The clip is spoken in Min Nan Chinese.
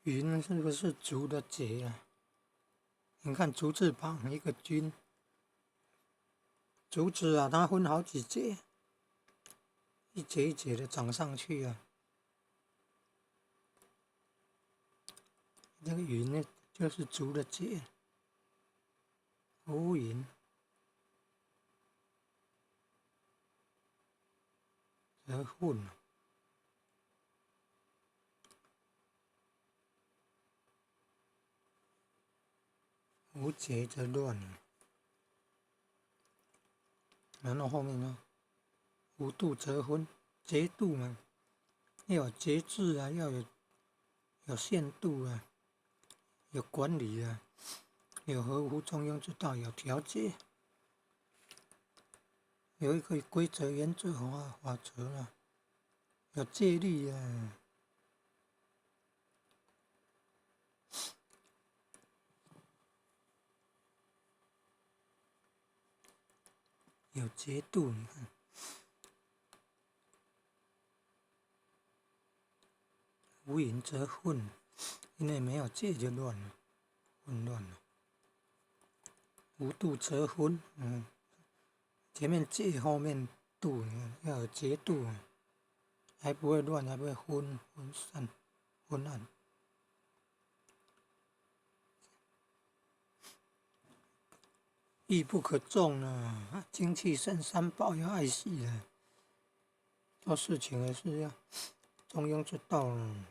云是不是竹的节啊？你看竹字旁一个君，竹子啊，它分好几节，一节一节的长上去啊。这个云呢，就是竹的节，无云则混。无节则乱，然后后面呢？无度则昏，节度嘛，要有节制啊，要有限度啊，有管理啊，有合乎中庸之道，有调节，有一个规则、原则和法则啊，有戒律啊。有节度，你看，无云则混，因为没有戒就乱了，混乱了。无度则昏，前面戒，后面度，你看要有节度，还不会乱，还不会昏昏散、昏暗。欲不可纵啊，精气神三宝要爱惜啊。做事情还是要中庸之道啊。